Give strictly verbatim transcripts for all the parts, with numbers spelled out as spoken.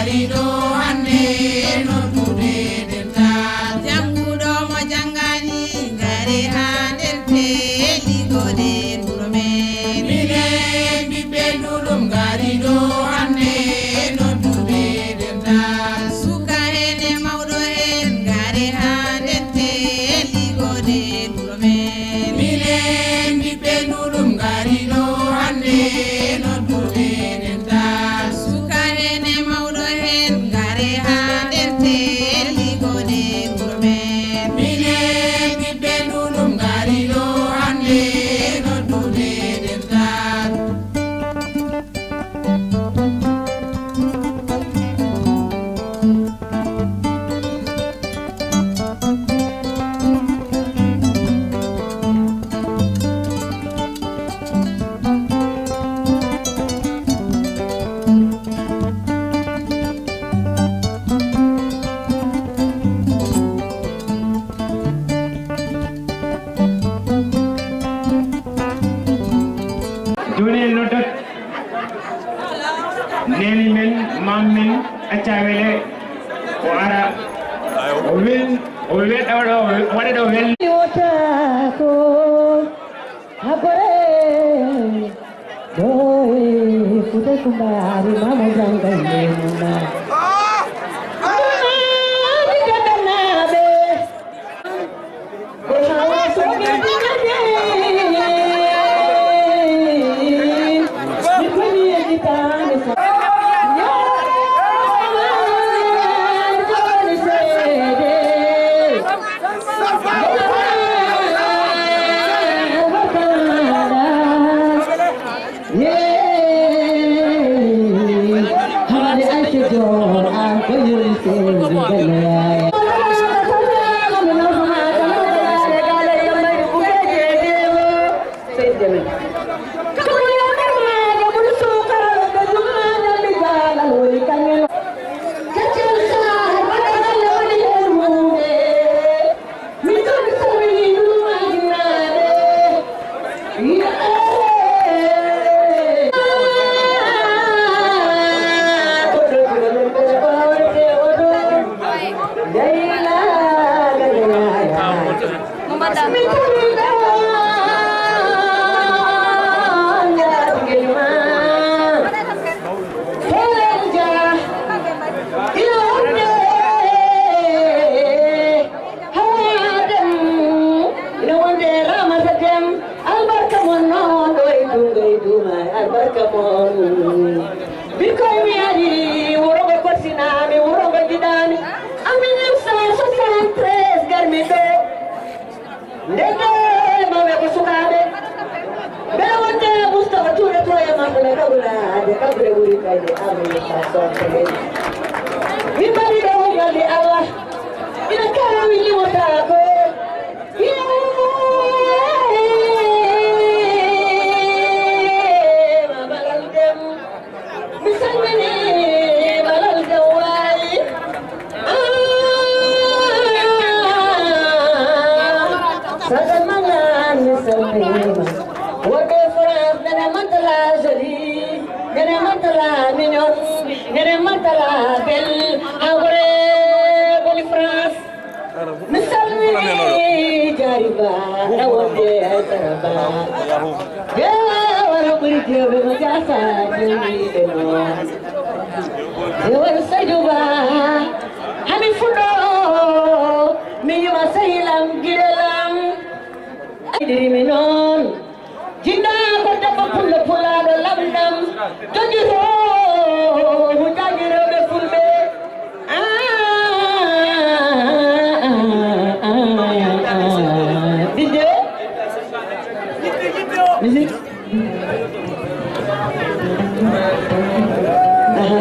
Ari ɗo hannde e noddude dental. Jannguɗo mo janngaani, ngare haa ndente, liggoɗen wuro men. Minen ɓiɓɓe Ndulum ngari ɗo hannde e noddude dental. Suka heen e mawɗo heen, ngare haa ndente, liggoɗen wuro men. Minen ɓiɓɓe Ndulum ngari ɗo hannde e noddude dental. Suka heen e mawɗo heen, ngare haa ndente, liggoɗen wuro men. Minen ɓiɓɓe Ndulum ngari ɗo hannde e noddude dental. Jooni en noddat neene men, maam men, Accaa Wele, o ara, o wel-, o wel-, o waɗa ɗo wel-. Wota ko habore, ɗo e Fuuta Kumba ari mamo jangay mona. Ari gandanaɓe. Hawa Dem, ina wonde Ramata Dem, albarka mon noon ɗo e Duum, ɗo e Duuma, albarka mon. Bikkoy mi ari, wuro ngo korsinami, wuro ngo jiɗami. En mille neuf cent soixante-treize garmi ɗo. Nde ɗo e mawɓe ko sukaaɓe. Mbele wonde Mustafa Ture Ture e maɓɓe ne kabula, de kabule wuri kayde en mille neuf cent soixante-treize. Min mbaɗi ɗo ngalli Allah. Ina kaawi limotako. Yee, Mama Lalgam. Mi salmini Malal Gam Waali. Ah, Sagal Malan, mi salminiima. Woɗɓe France, nene mantala jolie, nene mantala mignon, nene mantala belle. Encore boni France. Mi salmini Jari Ba, na wonde Aysara Ba. Gewal ɓuri jewɓe mo jasa jewɓe noon. Gewal Saydu Ba, hami fuɗɗo, mi yima sehilam, giɗelam. Aydiri mi noon. Jinda ko debbo pullo pulaaɗo lamɗam, jogitoowo hujjaaji rewɓe fulɓe. Ah, ah, ah, ah, ah. Didde. Musique. Aha.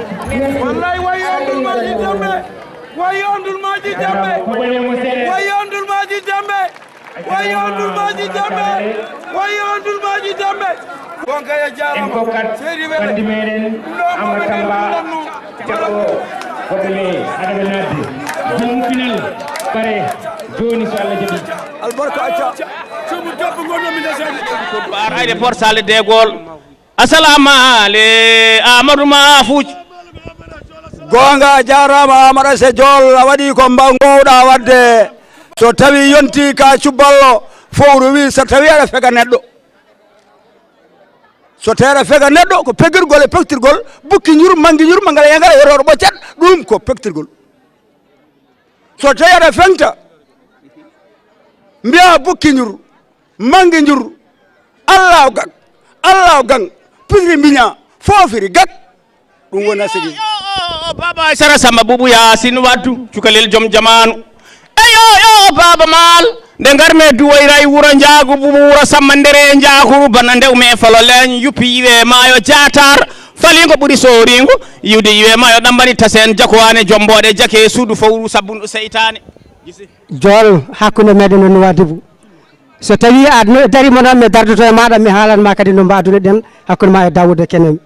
Wallahi, wayo on Ndulmaaji Dembe. Wayo on Ndulmaaji Dembe. Wayo on Ndulmaaji Dembe. Wayo on Ndulmaaji Dembe. Wayo on Ndulmaaji Dembe. Gonga ya jaarama. Seydi Wele. Ɗum ɗo Amadou Tamba. Jaɓo. Woɓɓe ɓe adama nadde. Jom pinal. Pare. Jooni so Allah jaɓi. Albarka acca. Cumu debbo gonno mi ndesani. Bar ayde Port Salle Degol. Assalamu ale Amadou Mahfouj. Goonga, a jaaraama, Amadou Aissé Diol, a waɗi ko mba-, ngoowɗaa waɗde. So tawii yontii ka cubballo, fowru wii so tawii aɗa fega neɗɗo. So tawii aɗa fega neɗɗo, ko pegirgol e pektirgol, bukki njur, manngi njur, manngal e ngal, e yotooɗo ɓoccet, ɗum ko pektirgol. So tawii aɗa feŋta, mbiyaa bukki njur, manngi njur, Allah o gag, Allah o gang, pisiri mbiñaa, foofiri gag, ɗum woni asigi. Yo, yo, yo, Baba Aysara Samba Bubu Yaasin Waddu, cukalel jom jamaanu. Eyo, yo, Baba Maal, nde ngarmi duwoyray wuro Njaagu Bubu, wuro Samba Ndere Njaakuru, bana nde ume falo leen, yuppi yiwe maayo jaatar, faliingo ɓuri sooriingo, yiwde yiwe maayo ɗambani tasen, jakowaane jombooɗe, jake suudu fowru, sabbundu seytaane. Jool hakkunde meɗen e Nuwaadibu. So tawii a no-, dariima noon, mi dardoto e maaɗa, mi haalan ma kadi no mbaadun-ɗen hakkunde ma e Daawuda Kenemi.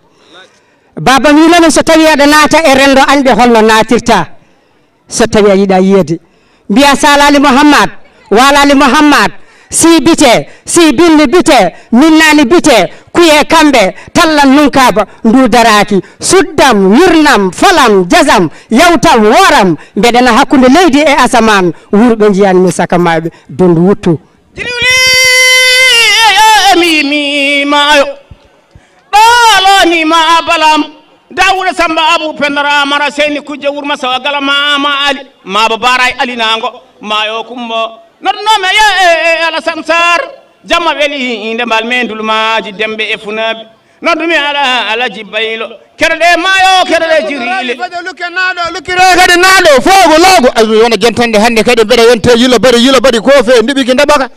Baaba mi wiinoo-mi, so tawii aɗa naata e renndo añɓe, holno naatirta? So tawii a yiɗaa yiyeede, mbiyaa Saalaali Muhammad, Waalaali Muhammad, si bite, si binni bite, minnaani bite, kuyee kamɓe, tallan nunkaaba, ndu daraaki, suddam, wirnam, falam, jasam, yawtam, wooram, mbeɗena hakkunde leydi e asamaan, wuurɓe njiyaani mi saka maayɓe, dondu wuttu. Jiriwli, e, e, e, mi, mi, maayo. Ɗo aloni ma a balam. Dawuda Samba Abu Pendara Amara Seyni Kujje Wurma Sawa Gala ma, ma Ali. Ma ba baray alinango. Maayo kumbo. Nodno me ye, e, e, Alasan Sar. Jamma weli inde mbal me Ndulmaaji Dembe e Funabi. Noddumi ala, Alaji Baylo. Kerɗe maayo, kerɗe jiriile. Lukke naaɗo, lukkire kadi naaɗo. Foogo loogo. Azu wona jontande hannde kadi mbeɗa yonte yilo bari, yilo bari ko fe ndiɓi ki ndaɓaka.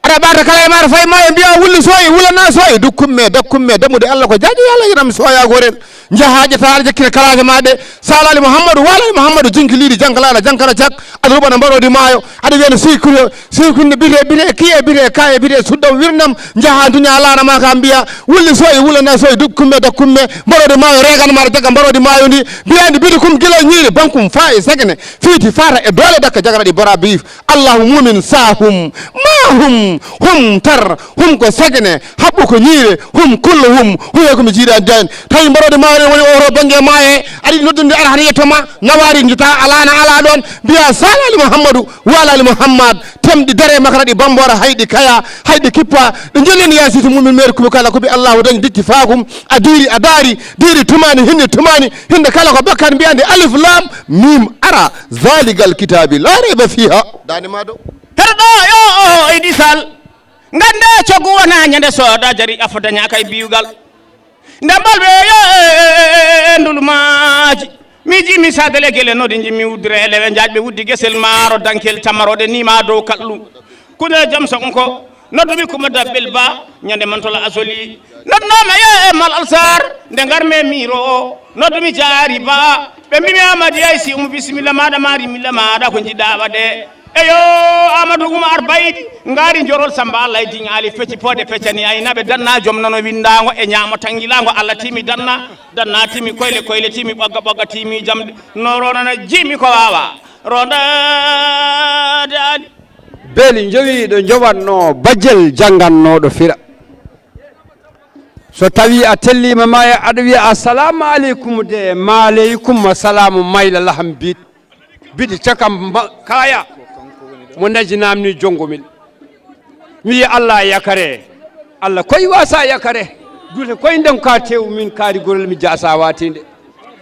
Aɗa ɓaata kala e maaɗa fay maayo mbiya wulli sooyi, wulana sooyi. Dukkumme, dakkumme, dammude Allah ko jaaƴi Allah yenam sooya gorel. Njaha ƴetta aɗa jakkina kalaaje ma ɗe. Saalaali Muhammadu, Waalaali Muhammadu, jinkiliiɗi, jankalaala, jankala cak. Aɗa ruɓana mbaroodi maayo. Aɗa wiyana seykuyo, seykunne bite, bite, kiye bite, kaye bite, suddam, wirnam. Njaha duña laana ma ka mbiya. Wulli sooyi, wulana sooyi, dukkumme, dakkumme. Mbaroodi maayo, reegan maaɗa jagga mbaroodi maayo ndi. Mbiya ndi bite kum gila ñiiri, bankum faa e segene. Fiiti faata e doole dakka jagaraɗi bora biif. Allahu mumin sahum, ma hum, hum tar, hum ko segene, haɓɓu ko ñiire, hum kullu hum, huye ko mi jiiɗaani daani. Tawi mbaroodi maayo woni oto bannge maaye, aɗa yiɗi noddude ara hano yetto ma, nawaari njita alaana ala ɗoon, mbiya Saalaali Muhammadu, Waalaali Muhammad, temɗi dare makara ɗi bambora, hay ɗi kaya, hay ɗi kippa, ɗi jellini ya siti mumin meeri kuɓe kala ko ɓe Allahu dañi dicci faakum, a diiri a daari, diiri tumaani, hinni tumaani, hinde kala ko bakkat mbiyande alif lam mim ara, zaligal kitabi la rayba fiha. Daani ma ɗo. Terɗo yo o idi sal. Ngande coggu wona ñande sooda jari afo daña kay biwgal. Nde mbalɓe yo e, e, e, e, e ndulmaaji. Mi jimi sagale gele nodi jimi wuddire elewe njaajɓe wuddi gesel maaro dankel tamaroɗe nima dow kalɗum. Kude jam so ko noddumi kuma dabbel ba ñande mantola asoli. Nodnoma yo e mal alsar nde ngarme miro o. Noddumi jaari ba ɓe mbimi amadi ay si umu bisimilla maɗa mari milla maɗa ko jiɗɗa waɗe. Eyo, Amadou Oumar Baydi, ngaari njorol Samba Allah e diŋaali fecci poode feccani aynaɓe danna joom nano winndaango e ñaamo tanngilaango Allah timi danna, danna timi koyle, koyle timi ɓogga, ɓogga timi jamɗe, no ronana jimi ko waawa rondaade Ali. Beeli njowiiɗo njowatno bajjel janngannooɗo fira. So tawii a telliima maaya aɗa wiya assalamu aleykum de maaleykum assalamu mayla laham biit. Biɗi cakam ma-, kaaya mo naji namni jonngo min. Mi wiyi Allah yakare. Allah koy wasa yakare. Dule koy ndem ka tew min kaari gorel mi jasa watinde.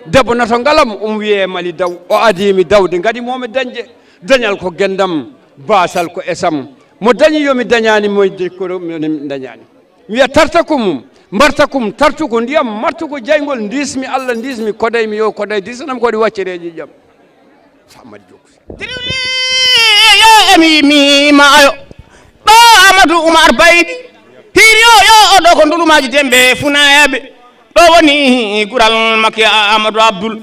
Debbo nato ngalam um wiye mali daw. O adi mi dawde ngadi momi dañde. Dañal ko gendam, basal ko esam. Mo dañi yomi dañani mo de ko mi dañani. Mi wiya tartakum, mbartakum, tartuko ndiyam, martuko jeyngol, ndismi Allah, ndismi koday mi yo koday disanam ko waɗi waccereeji jam. Famadi Joop. Dirwli yo emi mi maayo. Ɗo Amadou Oumar Baydi. Hiri o yo o ɗo ko ndulumaaji dembe funayaɓe. Ɗo woni gural Makki Amadou Abdoul.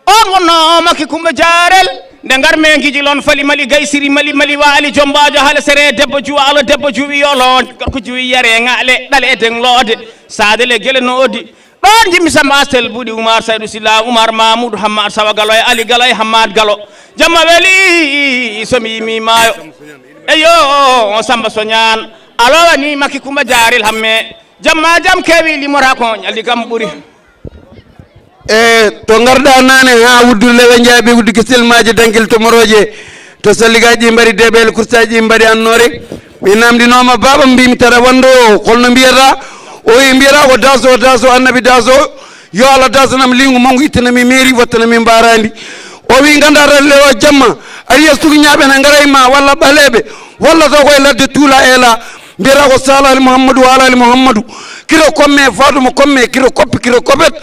On wonno Makki Kumba Jaarel. Nde ngar me gijilon fali mali gaysiri mali mali waali jombaajo hala sere debbo juwa alo debbo juwi yolo gorko juwi yare ŋaale ɗale e deŋloode saade le gele noodi. Ɗon jimmi Samba Astel buuɗi Umar Saydu Silla Umar Mamudu Hammad Sawa Galo e Ali Galo e Hammad Galo. Jamma weli so mi yimi maayo. Eyo Samba Soñaan. Alo wani Makki Kumba Jaarel hamme. Jamma jam kewi limora ko ñaldi kam ɓuri. E to ngarɗa nane ha wuddu lewe jaabi wuddu gisil maji dangil tomoroje to salligaji ɗi mbaɗi deɓel kursaji ɗi mbaɗi annore. Mi namdinoma baba mbimi tara wando o holno mbiyata? O wi mbiyata ko daso daso annabi daso. Yo Allah dasanam lingu mangu ittanami mairie wattanami mbarandi. O wi ganda tan lewo jamma ariya suguñaɓe ne garay ma walla ɓaleɓe walla to koye ladde tuula ela. Mbiyata ko Sala Ali Mouhamadou Wala Ali Mouhamadou. Kiro komme Fatuma komme kiro koppi kiro kopet.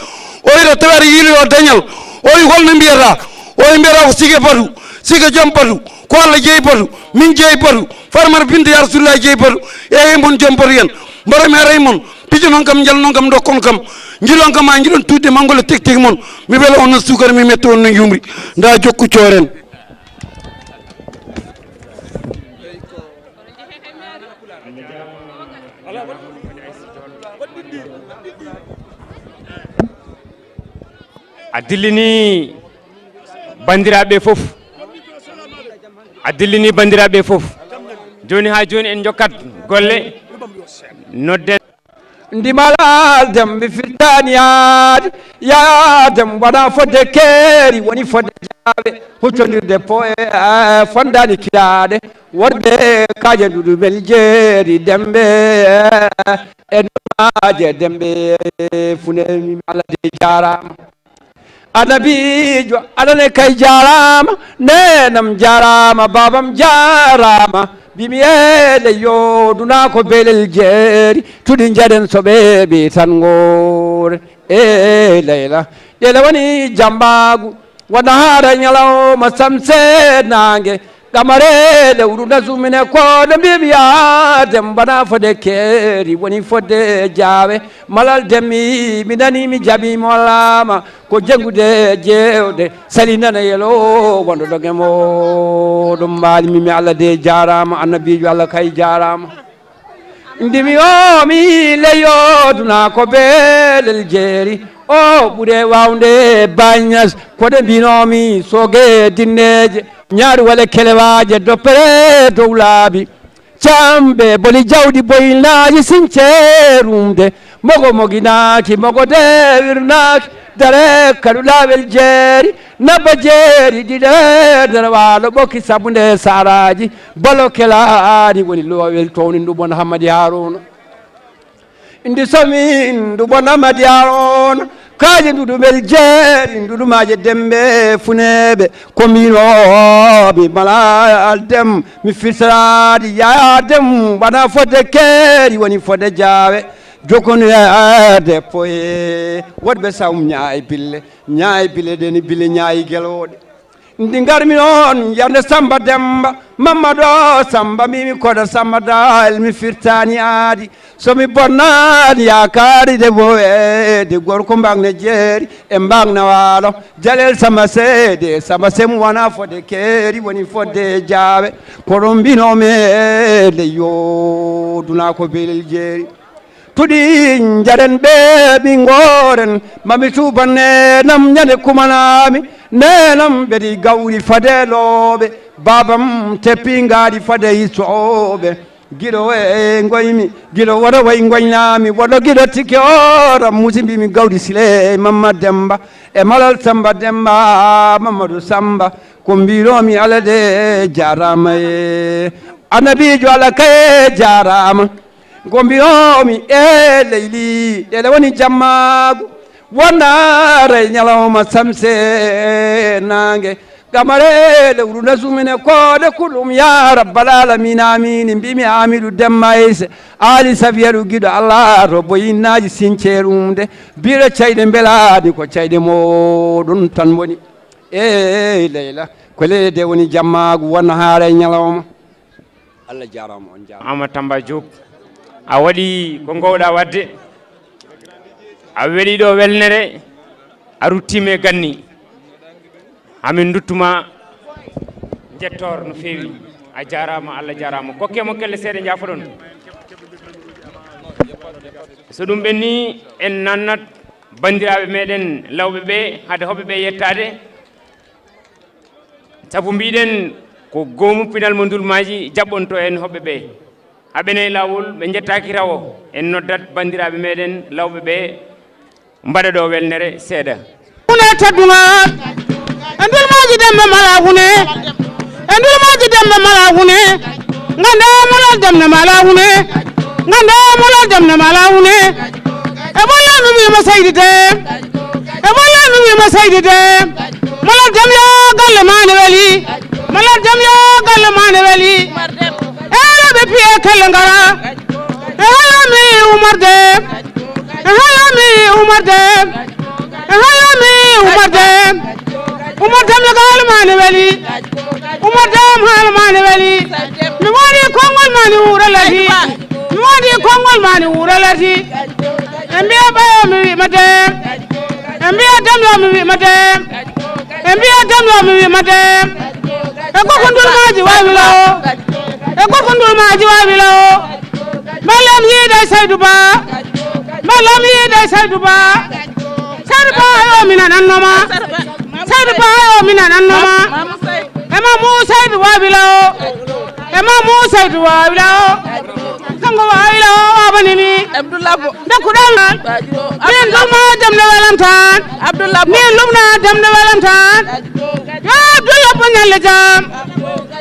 O wiyata tawata yiilo yo dañal. O wi holno mbiyata? O wi mbiyata ko sige batu sige joom batu. Ko Allah jeeyi batu min jeeyi batu. Farmata binte ya Rasulullah jeeyi batu. Eyi mon joom batu yen mbaɗa mi haray mon. Pijo non kam jal non kam dokkon kam. Jilon kam ma jilon tudde mangol e tek tek mon. Mi wela on no sukara mi metto on no jumri. Nda jokku coren. A dillini banndiraaɓe fof. A dillini banndiraaɓe fof. Jooni haa jooni en njokkat golle. Nodden. Ndimalal dem ɓe firtani yaade yaadem wona fodde keeri woni fodde jaaɓe huccodirde poe fondani kiɗaɗe worɓe kaje nduɗumel jeeri dembe e nurmaje dembe funemi allah de jarama. Annabiijo aɗa ne kay jaaraama, neenam jaaraama, baabam jaaraama. Mbimi eele yo dunaa ko belel jeeri, tuɗi njaɗen so ɓeeɓi tan ngoore. E Leyla, Leyla woni jammbaagu, wona haara ñalawma samse naange. Qamare lewru na sumine koɗo mbimi ya dem bana fode keeri woni fodde jaawe malal demmi mi nani mi jaɓi mo laama ko jengude jewde salinana yelo wonɗo ɗo gemo ɗum mbaali mimi allah de jarama annabijo allah kay jarama. Ndimi o mi leyo duna ko belel jeeri o ɓure wawde bañas koɗe mbinomi soge dinneje ñaari wale kelewaje doppere dow laabi camɓe boli jawdi boyinaji sincerumde mogo moginaaki mogo dewirnaaki dare kaɗu laawel jeeri nabba jeeri ɗiɗe nder waalo ɓoki sabu nde saraji balo kelaani woni lowel towni nduɓon hammadi haruna. Ndi somin ndu bona madiya on kaaji nduɗumel jeeri nduɗumaje dembe funeɓe ko mbinomi mala aldem mi firtaraɗi yadem wona fodde keeri woni fodde jaawe jokkonirede poye woɗɓe sawm ñaayi bille ñaayi bille deni bille ñaayi geloɗe. Ndi ngarmi noon yande Samba Demba Mammado Samba mbimi koɗo Samba Dal mi firtani aadi somi bonnani yakari de moweede gorko mbagne jeeri e mbagne waalo jalel Samba seede Samba semu wona fodde keeri woni fodde jaawe koɗo mbinomi e leyyo duna ko belel jeeri. Tuɗi njaren ɓe ɓi ngoren mami tuba nenam ñande kumanami nenam ɓeɗi gawri fade looɓe babam teppi ngaari fade sooɓe giɗo e ngoymi giɗo woɗo way ngoynami woɗo giɗo tikke oram musimbimi gawri sile mamma demba e malal samba demba mamadou samba ko mbiɗomi alade jarama e annabijo allah kaye jarama. Ko mbiyomi e leyli ɗeɗe woni jammaagu wonnaare ñalawma samse nange gamare lewru nasumine koɗe kuɗum ya rabbal alamina amini mbimi amiɗu demmayse ali safiyaru giɗo allah to boyinnaji sincerumde mbiɗo cayɗe mbelani ko cayɗe moɗum tan woni e leyla ko leyde woni jammaagu wonnahaare ñalawma. Allah jarama on jarama. Amadou Tamba Diop a waɗi ko gowɗa wadde. A weɗi ɗo welnere, a ruttiima e ganni. Amin nduttuma njettoor no feewi. A jaaraama, Allah jaaraama. Kokke mo kelle seeɗa njaafoɗon. So ɗum ɓenni, en nannat banndiraaɓe meɗen lawɓe ɓe, hade hoɓɓe ɓe yettaade. Sabu mbiɗen ko goomu pinal mo ndulmaaji jaɓɓonto en hoɓɓe ɓe. Aɓene e laawol, ɓe njettaaki rawo. En noddat banndiraaɓe meɗen lawɓe ɓe mbaɗa ɗo welnere seeɗa. Hune teddungal, e ndulmaaji dembe mala hune, e ndulmaaji dembe mala hune, ngannda molal demne mala hune, ngannda molal demne mala hune. E bolle mi wiima Seydi Dem, e bolle mi wiima Seydi Dem, molal dem yo galle ma ne weli, molal dem yo galle ma ne weli. E rewɓe piye kelle ngara, e holla mi Umar Dem, e holla mi Umar Dem, e holla mi Umar Dem. Umar Dem yo galle ma ne weli, Umar Dem haala ma ne weli. Mi waɗi konngol ma ne wuura lati, mi waɗi konngol ma ne wuura lati. E mbiya ɓayo mi wiima Dem, e mbiya Dem yo mi wiima Dem, e mbiya Dem yo mi wiima Dem. E gorko ndulmaaji waawi lawo, e gorko ndulmaaji waawi lawo. Mbalam yiide Saydu Ba, mbalam yiide Saydu Ba. Saydu Ba yo mi nanannoma, Saydu Ba yo mi nanannoma. E Mamu Saydu waawi lawo, e Mamu Saydu waawi lawo. Kanko waawi lawo wabanimi. Abdoulabo. Dakkuɗal. Min ɗum ma dem no welantan. Abdoulabo. Min ɗum na dem no welantan. Yo Abdoulabo ñalle jam.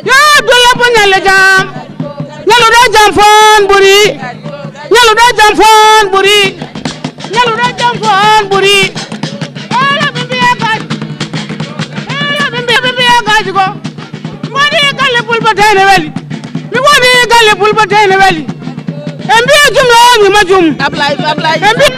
Yo Abdoulabo ñalle jam. Ñaluɗo jam fon ɓuri. Ñaluɗo jam fon ɓuri. Ñaluɗo jam fon ɓuri. Ala ɓe mbiya gaji. Ala ɓe mbiya, ɓe mbiya gaji ko. Mi waɗi galle Fulɓe tene weli. Mi waɗi galle Fulɓe tene weli. E mbiya jum yo mi ma jum. Ablaye, Ablaye. E mbiya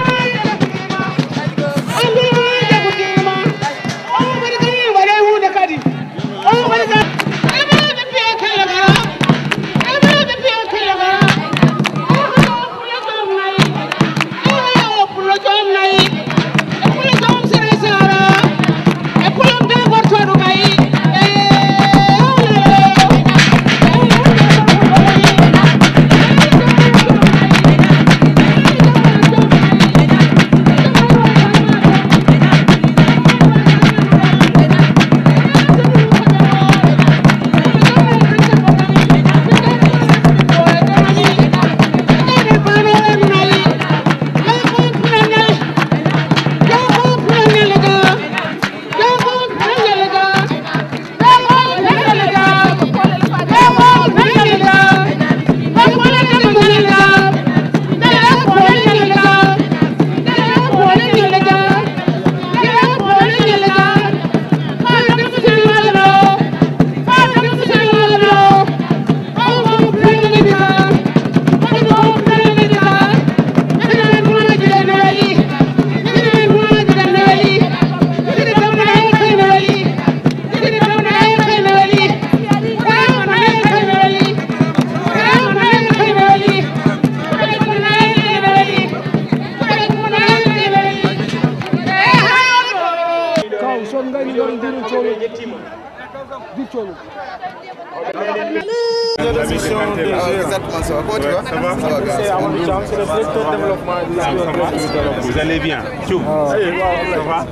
Exactement, ça va. Comment tu vas ? Ça va ? Ça va bien. C'est Amadou Thiam, c'est le directeur développement du Vous allez bien ? Tchou. Ça va ?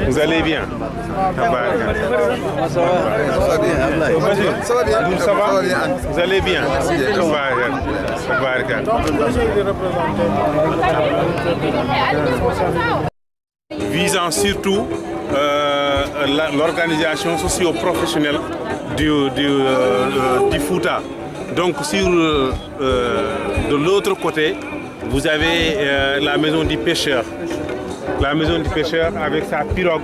Vous allez bien ? Tabaraka. Ça va bien, Ablaye. Ça va bien. Ça va bien. Vous allez bien ? Tabaraka. Tabaraka. Visant surtout, euh, la, l'organisation socio-professionnelle du, du, euh, euh, du Fouta. Donc sur, euh, euh, de l'autre côté, vous avez, euh, la maison du pêcheur. La maison du pêcheur avec sa pirogue,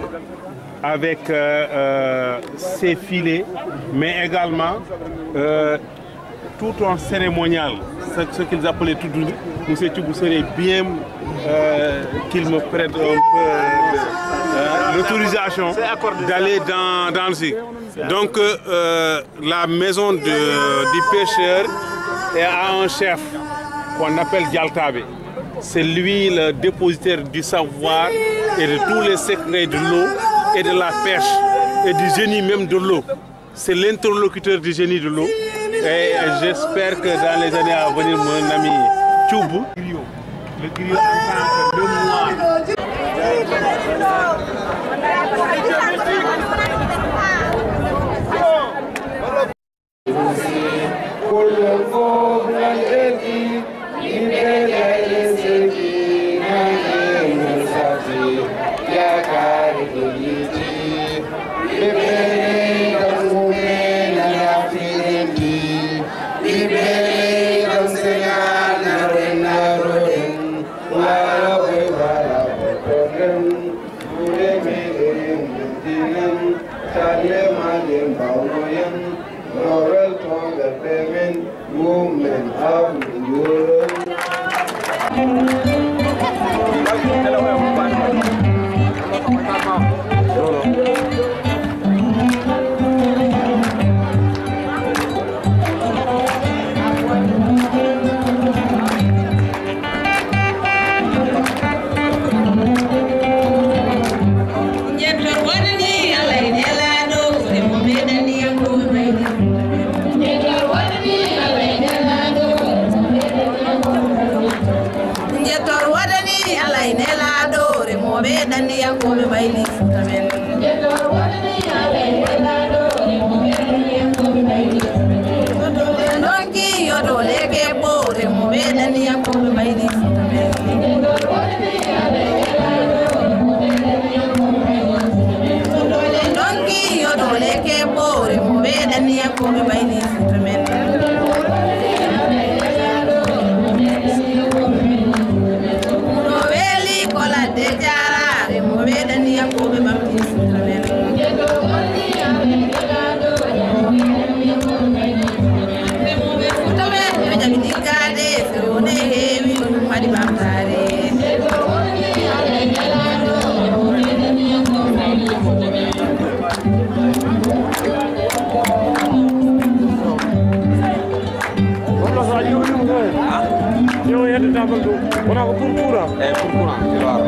avec, euh, euh, ses filets, mais également, euh, tout un cérémonial, ce, ce qu'ils appelaient tout doux. Monsieur Tchoubou serait bien, euh, qu'il me prête un peu, euh, l'autorisation d'aller dans, dans le sud. Donc, euh, la maison de, du pêcheur est à un chef qu'on appelle Dialtabé. C'est lui le dépositaire du savoir et de tous les secrets de l'eau et de la pêche et du génie même de l'eau. C'est l'interlocuteur du génie de l'eau. Et j'espère que dans les années à venir, mon ami Tchoub, le griot en tant que mémoire. Kullum fof nan ƴetti yimɓe leyɗe seki nan e men sati yaakaare ko yiiti. Ɓe ɓeyney tan mumen nana firenti. Ɓiɓɓe leyɗam Senegal naroɗen naroɗen. Wala koy wala koy problem. Juuɗe meɗen yettinan. Calle ma ɗe mbawnoyan. Rowel to ɓerɗe men, mum men haa ɓe njuuron. Njettor waɗani Allah e Nelaaɗo, e mo ɓeydani yankooɓe mayde. Njettor waɗani Allah e Nelaaɗo, e mo ɓeydani yankooɓe mayde. Njettor waɗani Allah e Nelaaɗo, e mo ɓeydani yankooɓe mayde Fuuta men. Njettor waɗani Allah e Nelaaɗo, e mo ɓeydani yankooɓe mayde Fuuta men. Ɗonki yo doole kebbo, e mo ɓeydani yankooɓe mayde Fuuta men. Donki yo doole kebbo, e mo ɓeydani yankooɓe mayde Fuuta men. No weeli ko ladde jaara, e mo ɓeydani yankooɓe ɓamti Fuuta men. Remoɓe Fuuta men, ɓe jaɓi diggaade, fewne heewi, ko ɗum waɗi ɓamtaare. Walla so a ƴeewi ɗum ɗo, ƴeewa hedde tabal ɗo, wona ko pour courant. Eeyi, pour courant, ci loire.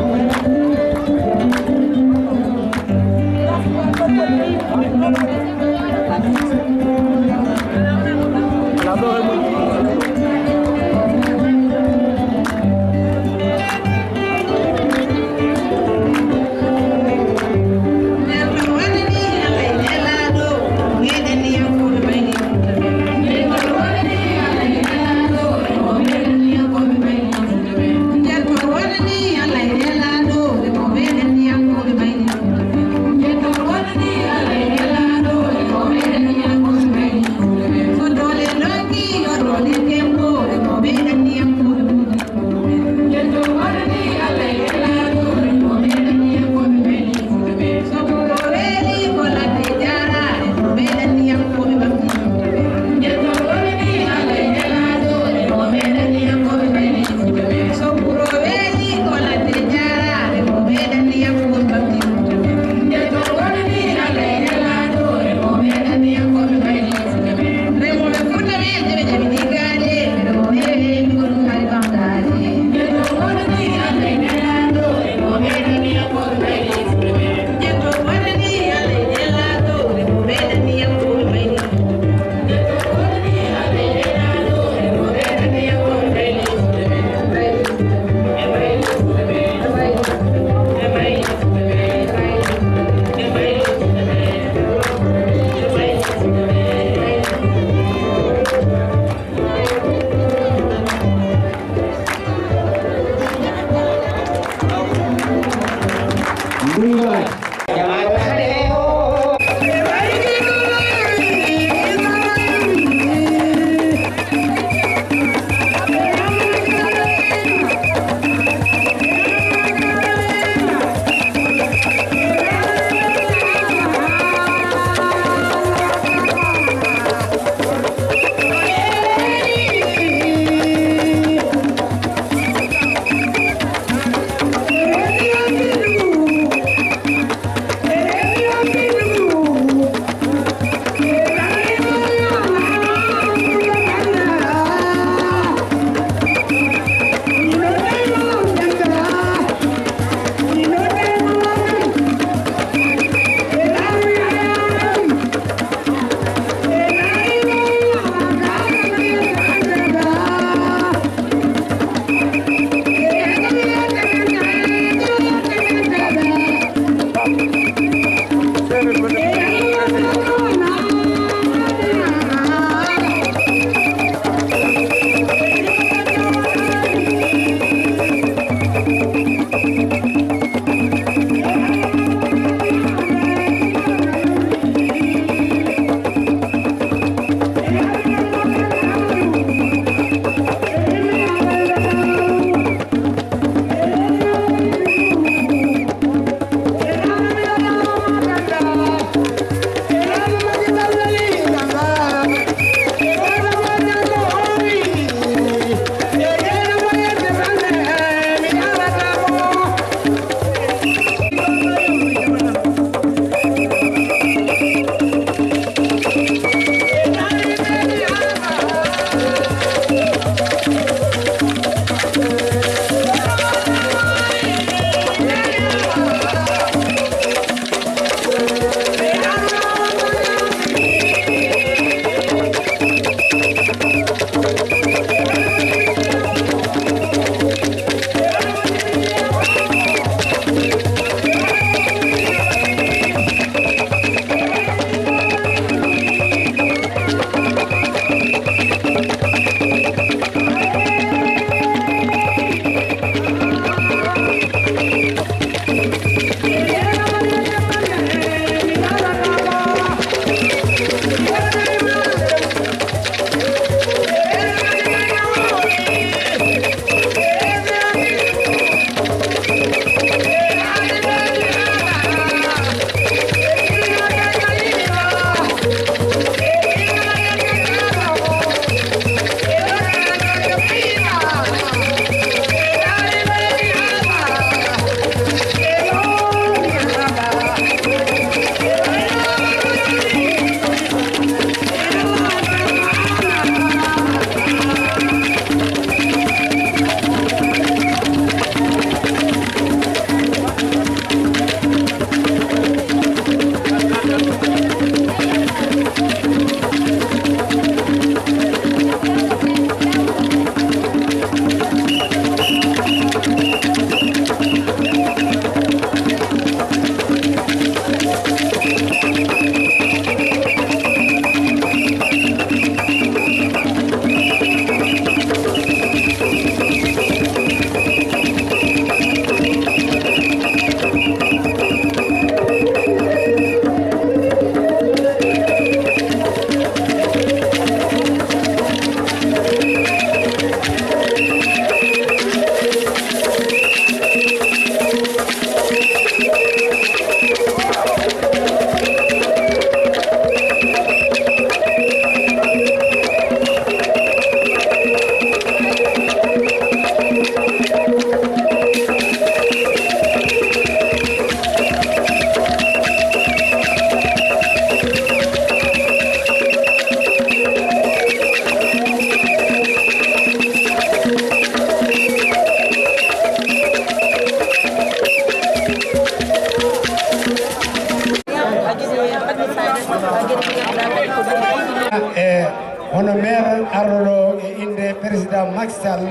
E hono maire arɗo ɗo e innde président Macky Sall,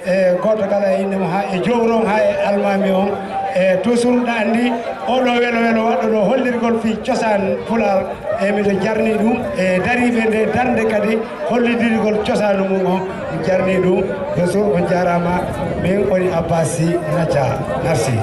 e gooto kala e innde mum, haa e jowro on, haa e almaami on. E toujours, ɗa anndi, oɗo welo welo waɗɗo ɗo hollirgol fii cosaan Pulaar, e miɗo jarni ɗum e dariiɓe nde darnde kadi hollidirgol cosaanu mum on. Mi jarni ɗum toujours, on jaaraama. Min woni Abbas Sy Nathia. Merci.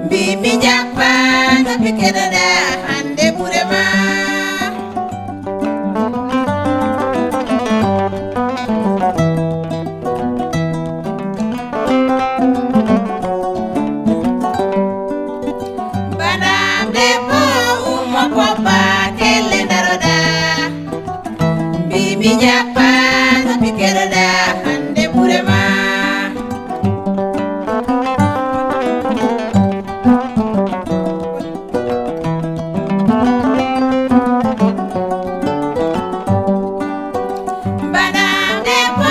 Mbi mi jappa no pikeɗoɗa hande ɓure ma. Banam debbo ummo pobba kelle daroɗa. Mbi mi jappa no pikeɗoɗa hande ɓure ma. Banam debbo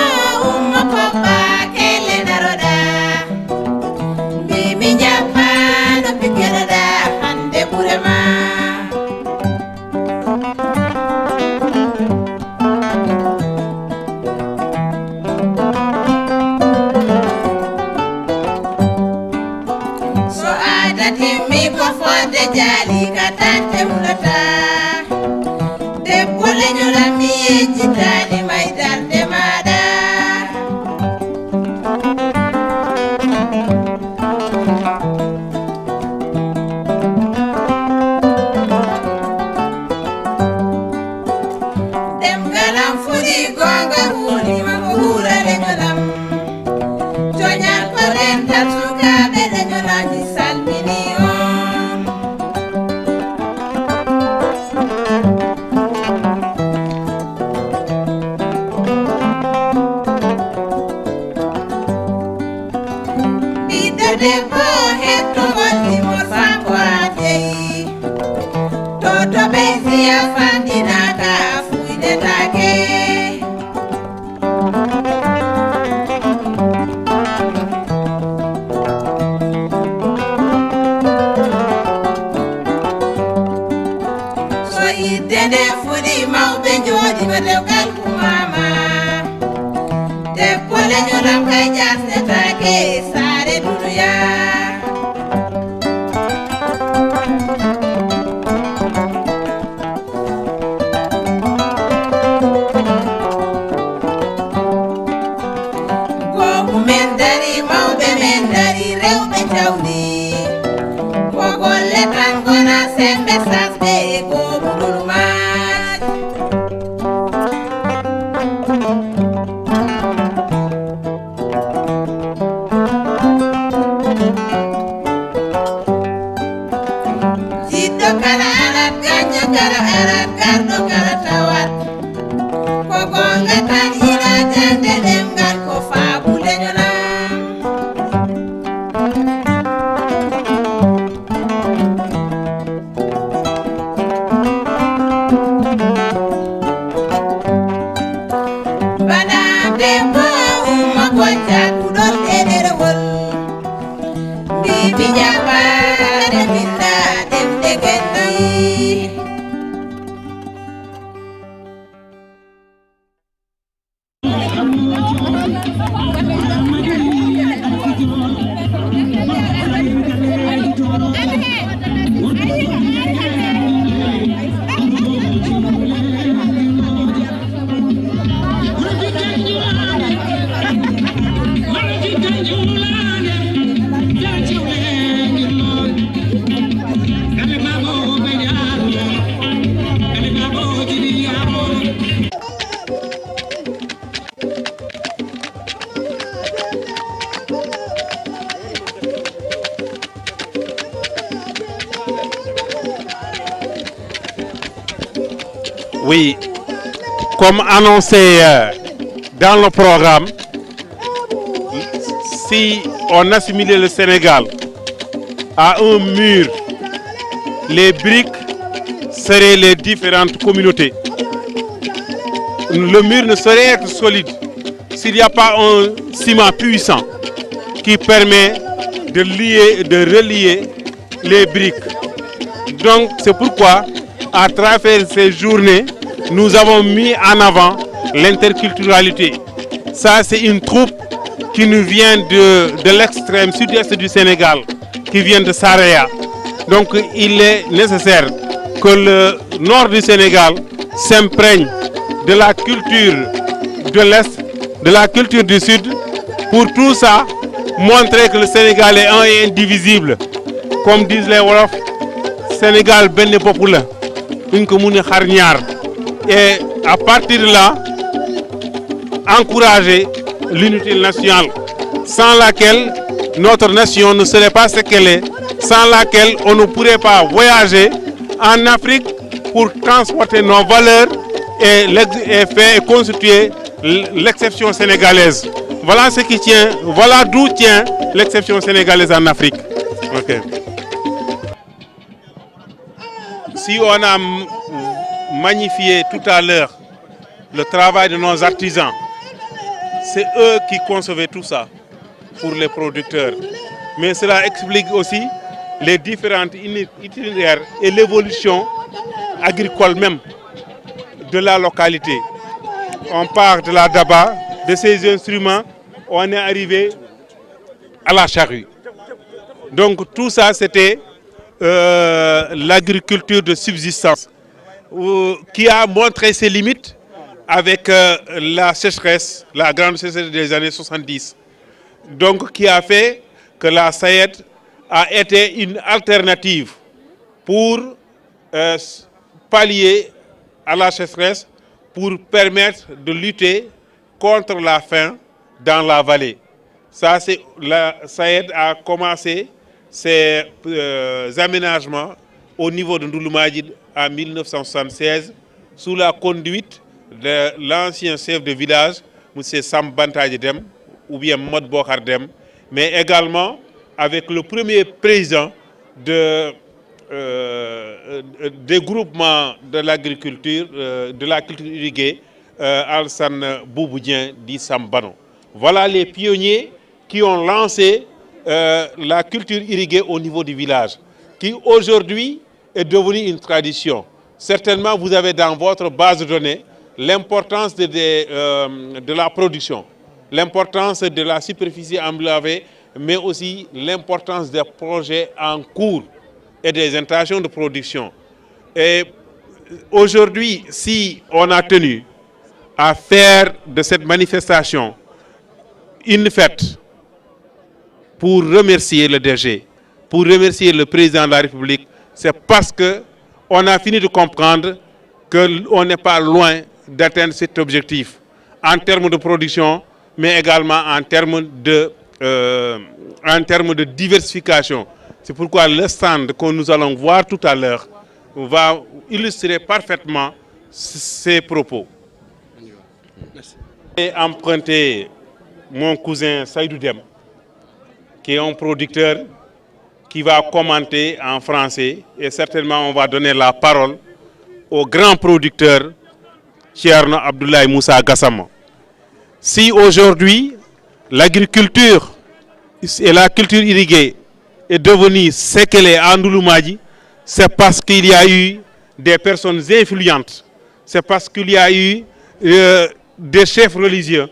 ummo pobba kelle daroɗa. Mbi mi jappa no pikeɗoɗa hande ɓure ma. So aada timmi ko fodde jaali ka tante hulata. Debbo leñolam mi yejjitaani may darde maaɗa. Ɗemngal am fuɗi goonga huunima ko huura leñol am. Coñal ko dental sukaaɓe leñol am mi salmini on. Ɓiɗɗo debbo hettogol limol faako a jeyi. To to ɓe siya fandinaka fuydetake. So yidde nde fuɗi mawɓe jooɗima dewgal kumama. Debbo leñolam kay jasnetake saare dunuya. Goomu men dari, mawɓe men dari, rewɓe jawdi. Ko golle tan gona sembe sasɓe e goomu dulmaaji. Jiɗɗo kala arat, gaño kala arat, garɗo kala tawat. Ko goonga tan ina jannde ɗemngal ko faabu leñolam. Mbaɗa debbo umma ko jagguɗon e ɗerewol. Mbiimi jaɓaade min ɗa ɗemɗe kadi. Oui, comme annoncé, euh, dans le programme, si on assimilait le Sénégal à un mur, les briques seraient les différentes communautés. Le mur ne saurait être solide s'il n'y a pas un ciment puissant qui permet de lier, de relier les briques. Donc c'est pourquoi, à travers ces journées, nous avons mis en avant l'interculturalité. Ça, c'est une troupe qui nous vient de, de l'extrême sud-est du Sénégal, qui vient de Saraya. Donc il est nécessaire que le nord du Sénégal s'imprègne de la culture de l'est, de la culture du sud, pour tout ça montrer que le Sénégal est un et indivisible. Comme disent les Wolofs, Sénégal benn bopp la, duñ ko mun a xar ñaar. Et à partir de là, encourager l'unité nationale, sans laquelle notre nation ne serait pas ce qu'elle est, sans laquelle on ne pourrait pas voyager en Afrique pour transporter nos valeurs et, l'ex- et faire et constituer l- l'exception sénégalaise. Voilà ce qui tient, voilà d'où tient l'exception sénégalaise en Afrique. Ok. Si on a m- magnifié tout à l'heure le travail de nos artisans, c'est eux qui concevaient tout ça pour les producteurs. Mais cela explique aussi les différentes ini- itinéraires et l'évolution agricole même de la localité. On part de la daba, de ces instruments, on est arrivé à la charrue. Donc tout ça, c'était euh, l'agriculture de subsistance, euh, qui a montré ses limites avec euh, la sécheresse, la grande sécheresse des années soixante-dix. Donc qui a fait que la SAED a été une alternative pour euh, pallier à la sécheresse, pour permettre de lutter contre la faim dans la vallée. Ça, c'est la SAED a commencé ses euh, aménagements au niveau de Ndouloumadjid en mille neuf cent soixante-seize sous la conduite de l'ancien chef de village, monsieur Sam Bantaji Dem, ou bien Mod Bokar Dem, mais également avec le premier président de, euh, des groupements de l'agriculture, euh, de la culture irriguée, euh, Alsan Bouboudien dit Sambano. Voilà les pionniers qui ont lancé euh, la culture irriguée au niveau du village, qui aujourd'hui est devenue une tradition. Certainement, vous avez dans votre base de données l'importance de, de, euh, de la production, l'importance de la superficie enlavée, mais aussi l'importance des projets en cours et des intentions de production. Et aujourd'hui, si on a tenu à faire de cette manifestation une fête pour remercier le D G, pour remercier le président de la République, c'est parce que on a fini de comprendre qu'on n'est pas loin d'atteindre cet objectif en termes de production, mais également en termes de, euh, en termes de diversification. C'est pourquoi le stand que nous allons voir tout à l'heure va illustrer parfaitement ces propos. Et emprunter mon cousin Saïdou Dem, qui est un producteur qui va commenter en français et certainement on va donner la parole au grand producteur Tierno Abdoulaye Moussa Gassama. Si aujourd'hui l'agriculture et la culture irriguée est devenue ce qu'elle est en Ndouloumadji, c'est parce qu'il y a eu des personnes influentes, c'est parce qu'il y a eu euh, des chefs religieux,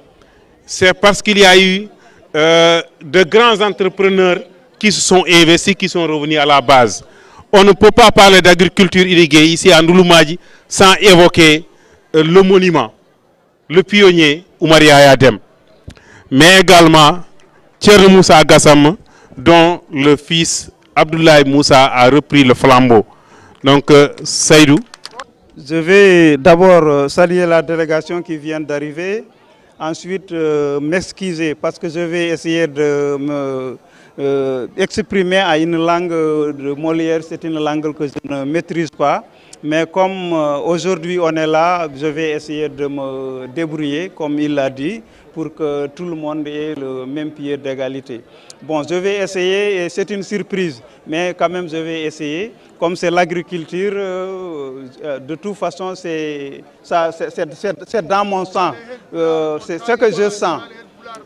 c'est parce qu'il y a eu euh, de grands entrepreneurs qui se sont investis, qui sont revenus à la base. On ne peut pas parler d'agriculture irriguée ici à Ndouloumadji sans évoquer euh, le monument, le pionnier Oumar Yahya Dem, mais également Thierno Moussa Gassama, dont le fils Abdoulaye Moussa a repris le flambeau. Donc, euh, Saïdou. Je vais d'abord euh, saluer la délégation qui vient d'arriver. Ensuite, euh, m'excuser parce que je vais essayer de me euh, exprimer à une langue de Molière. C'est une langue que je ne maîtrise pas. Mais comme euh, aujourd'hui on est là, je vais essayer de me débrouiller, comme il l'a dit, pour que tout le monde ait le même pied d'égalité. Bon, je vais essayer, et c'est une surprise, mais quand même je vais essayer. Comme c'est l'agriculture, euh, euh, de toute façon, c'est ça, c'est- c'est c'est- c'est dans mon sang. Euh, c'est ce que je sens.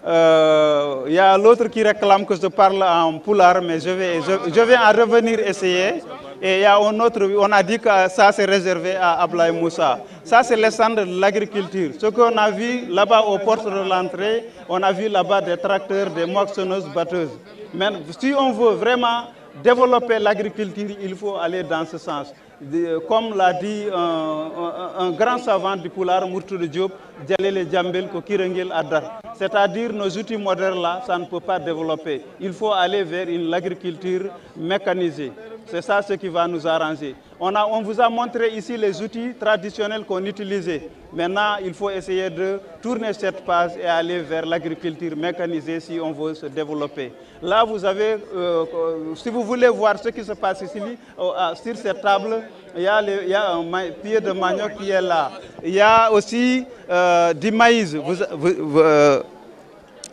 Euh, Il y a l'autre qui réclame que je parle en pulaar, mais je vais, je, je vais en revenir essayer. Et il y a un autre, on a dit que ça c'est réservé à Ablaye Moussa. Ça c'est l'essence de l'agriculture. Ce qu'on a vu là-bas aux portes de l'entrée, on a vu là-bas des tracteurs, des moissonneuses, batteuses. Mais si on veut vraiment Développer l'agriculture, il faut aller dans ce sens. De- comme l'a dit un, un- un grand savant du Pulaar, Murtuɗo Diop, Jalel e Jambel ko kirangel addata. C'est-à-dire nos outils modernes là, ça ne peut pas développer. Il faut aller vers une agriculture mécanisée. C'est ça ce qui va nous arranger. On a, on vous a montré ici les outils traditionnels qu'on utilisait. Maintenant, il faut essayer de tourner cette page et aller vers l'agriculture mécanisée si on veut se développer. Là, vous avez, euh, euh, si vous voulez voir ce qui se passe ici, euh, euh, sur cette table, il y a, les- il y a un ma- pied de manioc qui est là. Il y a aussi euh, du maïs. Vous- vous- vous- euh,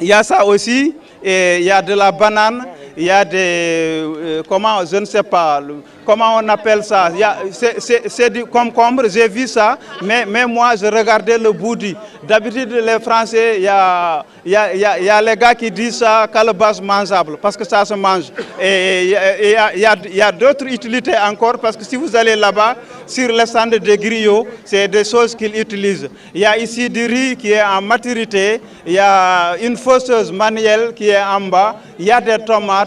il y a ça aussi. Et il y a de la banane. Il y a des, euh, comment, je ne sais pas, le- comment on appelle ça. Il y a- C'est c'est- c'est du concombre. J'ai vu ça. Mais, mais moi, je regardais le bout du. D'habitude, les Français, il y a, il y a- il y a- il y a les gars qui disent ça, calebasse mangeable, parce que ça se mange. Et il y a- il y a, il y a- il y a d'autres utilités encore, parce que si vous allez là-bas, sur les stands de griots, c'est des choses qu'ils utilisent. Il y a ici du riz qui est en maturité. Il y a une fosseuse manuelle qui est en bas. Il y a des tomates.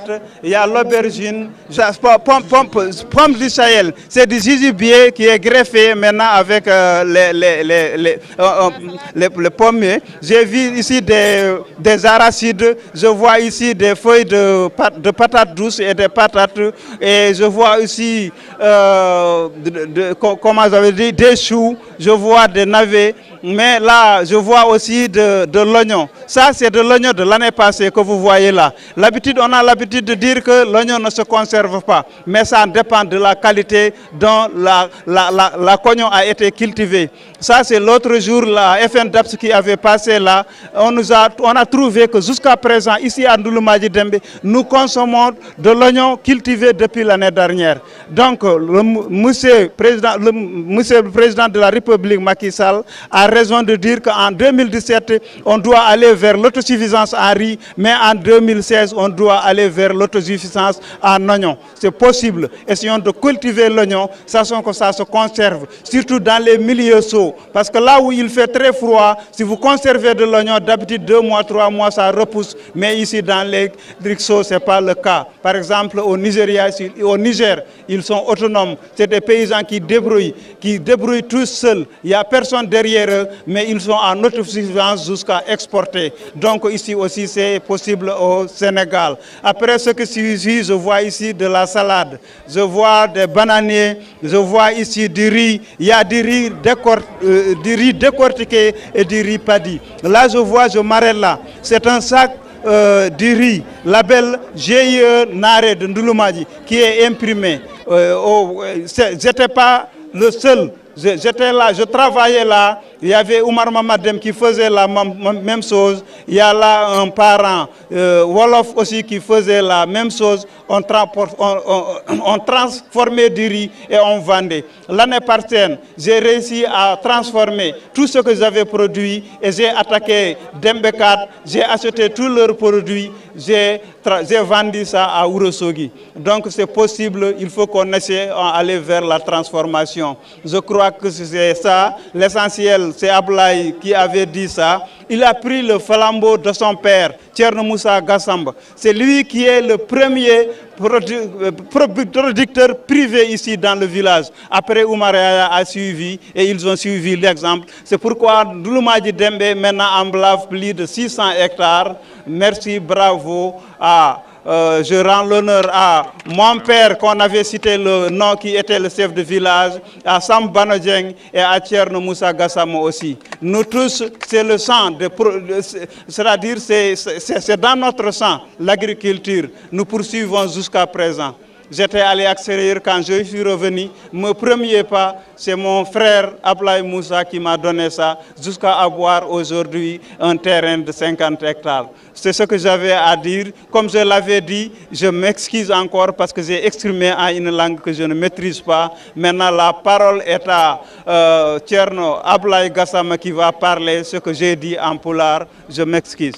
Il y a l'aubergine. Ça, po- pomme, pomme- pomme du Sahel. C'est du jujubier qui est greffé maintenant avec euh, les, les, les, les, euh, euh, les- les pommiers. J'ai vu ici des, des arachides. Je vois ici des feuilles de, pat- de patates douces et des patates. Et je vois aussi, euh, de- de- co- comment j'avais dit, des choux. Je vois des navets. Mais là, je vois aussi de, de l'oignon. Ça, c'est de l'oignon de l'année passée que vous voyez là. L'habitude, on a l'habitude de dire que l'oignon ne se conserve pas. Mais ça dépend de la qualité dont la, la, la, la cognon a été cultivée. Ça, c'est l'autre jour, la F N DAPS qui avait passé là. On, nous a, on a trouvé que jusqu'à présent, ici à Ndouloumadji Dembé, nous consommons de l'oignon cultivé depuis l'année dernière. Donc, le m- monsieur président, le m- monsieur le président de la République, Macky Sall, a raison de dire qu'en deux mille dix-sept, on doit aller vers l'autosuffisance en riz, mais en deux mille seize, on doit aller vers l'autosuffisance en oignon. C'est possible. Essayons de cultiver l'oignon, sachant que ça se conserve, surtout dans les milieux chauds. Parce que là où il fait très froid, si vous conservez de l'oignon, d'habitude deux mois, trois mois, ça repousse. Mais ici, dans les trucs chauds, ce n'est pas le cas. Par exemple, au Nigeria, ici- au Niger, ils sont autonomes. C'est des paysans qui débrouillent, qui débrouillent tout seuls. Il n'y a personne derrière eux, mais ils sont en autosuffisance jusqu'à exporter. Donc ici aussi, c'est possible au Sénégal. Après ce que suffit, je vois ici de la salade, je vois des bananiers, je vois ici du riz. Il y a du riz, décor- euh, du riz décortiqué et du riz paddy. Là, je vois, je m'arrête là. C'est un sac euh, du riz, label G I E Nare de Ndouloumadji, qui est imprimé. Euh, au- euh, c'est- j'étais pas le seul. Je- J'étais là, je travaillais là. Il y avait Oumar Mamadem qui faisait la même, même chose. Il y a là un parent, euh, Wolof aussi, qui faisait la même chose. On, transpor- on, on- on transformait du riz et on vendait. L'année prochaine, j'ai réussi à transformer tout ce que j'avais produit et j'ai attaqué Dembekat, j'ai acheté tous leurs produits, j'ai tra- j'ai vendu ça à Ourossogui. Donc c'est possible, il faut qu'on essaie d'aller vers la transformation. Je crois que c'est ça l'essentiel. C'est Ablaye qui avait dit ça. Il a pris le flambeau de son père, Thierno Moussa Gassamba. C'est lui qui est le premier produ- euh, produ- producteur privé ici dans le village. Après, Oumar Yaya a suivi et ils ont suivi l'exemple. C'est pourquoi Ndouloumadji Dembé maintenant enveloppe plus de six cents hectares. Merci, bravo à, euh, je rends l'honneur à mon père qu'on avait cité le nom, qui était le chef de village, à Sam Banodjeng et à Thierno Moussa Gassama aussi. Nous tous, c'est le sang, de pro- de- c'est-à-dire c'est c'est- c'est dans notre sang, l'agriculture. Nous poursuivons jusqu'à présent. J'étais à l'extérieur, quand je suis revenu, mon premier pas, c'est mon frère Ablaye Moussa qui m'a donné ça, jusqu'à avoir aujourd'hui un terrain de cinquante hectares. C'est ce que j'avais à dire. Comme je l'avais dit, je m'excuse encore parce que j'ai exprimé en une langue que je ne maîtrise pas. Maintenant, la parole est à euh, Thierno Ablaye Gassama qui va parler ce que j'ai dit en pulaar. Je m'excuse.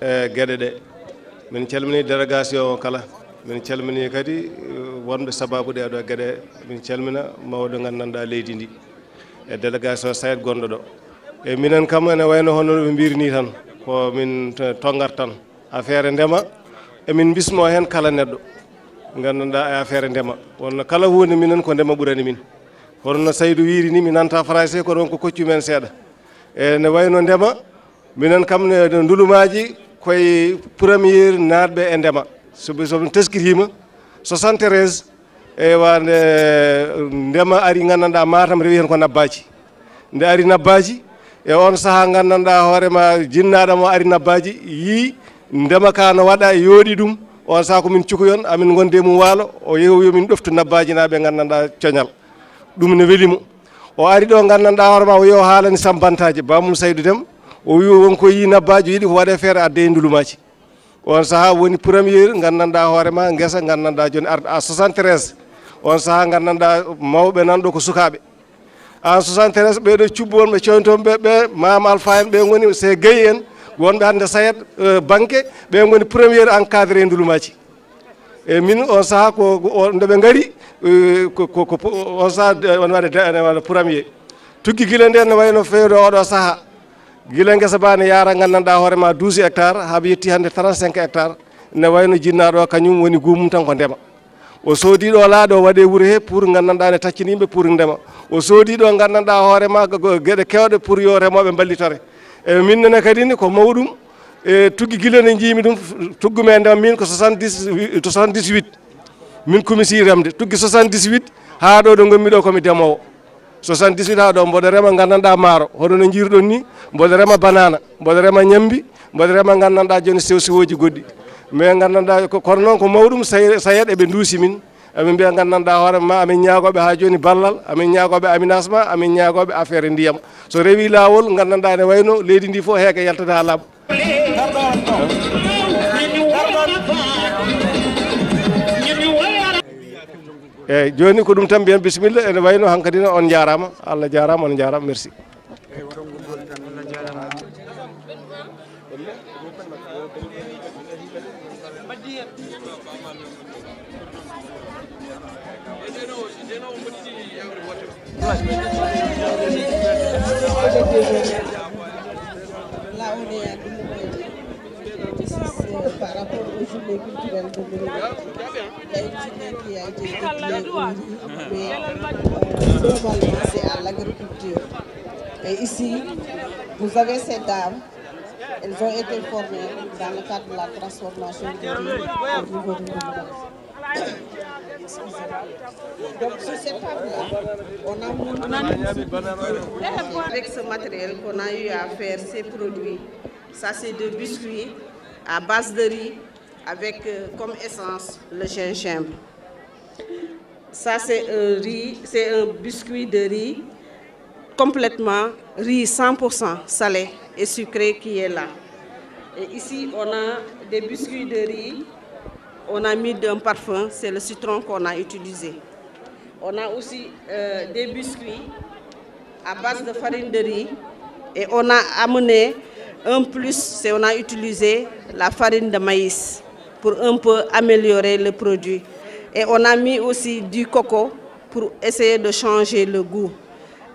E geɗe ɗe, min calmini délégation o kala. Min calmini kadi, eh, wonɓe sababu ɗee ɗoo geɗe. Min calmina mawɓe nganndanɗaa leydi ndi e délégation SAED gonɗo ɗo. E minen kam, ene wayno hono no ɓe mbiri ni tan, ko min to- tonngat tan affaire ndema, emin bismo heen kala neɗɗo. Nganndanɗaa e affaire ndema, wonno kala huunde minen ko ndema ɓurani min. Hono no Saydu wiiri ni, mi nanta français, kono won ko koccu men seeɗa. E ne wayno ndema, minen kam ne ndulumaaji koye premier naatɓe e ndema. So ɓe, so ɓe teskitiima, soixante-treize, ewa, nde ndema ari, nganndanɗaa Matam rewi heen ko nabbaaji. Nde ari nabbaaji, e on sahaa nganndanɗaa hoore ma jinnaaɗo mo ari nabbaaji, yii ndema ka no waɗa, yooɗi ɗum. On sahaa ko min cukoyon, amin ngonde mum waalo, o yehi o wi min ɗoftu nabbaaji naa ɓe nganndanɗaa coñal. Ɗum ne weli mo. O ari ɗo nganndanɗaa hoore ma, o yehi o haalani Samba Bantaaji, Bamum Saydu Dem, o wi won ko yii nabbaaji, o yiɗi ko waɗe feere adde e ndulumaaji. On sahaa woni premier nganndanɗaa hoore ma, ngesa nganndanɗaa jooni arde à soixante-treize. On sahaa nganndanɗaa mawɓe nan ɗo ko sukaaɓe. En soixante-treize, ɓeɗo cubbu wonɓe coyntoon ɓe, ɓe Maam Alpha en, ɓe ngoni se Gueye en, wonɓe hannde Sayed, euh, Banque, ɓe ngoni premier encadré e ndulumaaji. E min on sahaa ko, ko, o, nde ɓe ngari, euh, ko, ko, ko, on sahaa, euh, on waɗa, waɗa premier. Tuggi gila nden ne wayno fewde oɗo sahaa. Gila ngesa ba ne yaara nganndanɗaa hoore ma douze hectares, haa ɓe yetti hannde trente-cinq hectares. Ne wayno jinnaaɗo o, kañum woni gumum tan ko ndema. O soodi ɗo laaɗe, o waɗe wuro he pour nganndanɗaa ne taccini yimɓe pour ndema. O soodi ɗo nganndanɗaa hoore ma ko, ko geɗe kewɗe pour yo remooɓe mballitore. E min nene kadi ni ko mawɗum, e tuggi gila ne njiimi ɗum, tuggu men ndema min ko soixante-dix, soixante-dix-huit. Min kumisi remde, tuggi soixante-dix-huit haa ɗo ɗo ngonmi ɗo komi demoowo. Soixante-dix-huit haa ɗo, mboɗo rema nganndanɗaa maaro, hono no njiiruɗon ni, mboɗo rema banana, mboɗo rema ñambi, mboɗo rema nganndanɗaa jooni sew sewooji goɗɗi. Mais nganndanɗaa ko, kono noon ko mawɗum, Say-, Sayed eɓe nduusi min, amin mbiya nganndanɗaa hoore ma, amin ñaagooɓe haa jooni ballal, amin ñaagooɓe aménagement, amin ñaagooɓe affaire ndiyam. So rewi laawol, nganndanɗaa ene wayno leydi ndi fof heege yaltata haa laaɓa. Eyyi, jooni ko ɗum tan mbiyen, bisimilla, ene wayno hankadi ne on njaaraama, Allah jaaraama, on njaaraama, merci. Là, on est à Doumbouya. Ici, c'est par rapport aux journées culturelles de Mérignac. Il y a une journée qui a été dédiée au riz, mais, euh, globalement, c'est à l'agriculture. Et ici, vous avez ces dames, elles ont été formées dans le cadre de la transformation du riz au niveau de Doumbouya. Donc, sur cette table-là, on a monté avec ce matériel qu'on a eu à faire ces produits. Ça, c'est des biscuits à base de riz avec, euh, comme essence le gingembre. Ça, c'est un riz, c'est un biscuit de riz complètement riz cent pour cent salé et sucré qui est là. Et ici, on a des biscuits de riz. On a mis d'un parfum, c'est le citron qu'on a utilisé. On a aussi, euh, des biscuits à base de farine de riz et on a amené un plus, c'est on a utilisé la farine de maïs pour un peu améliorer le produit. Et on a mis aussi du coco pour essayer de changer le goût.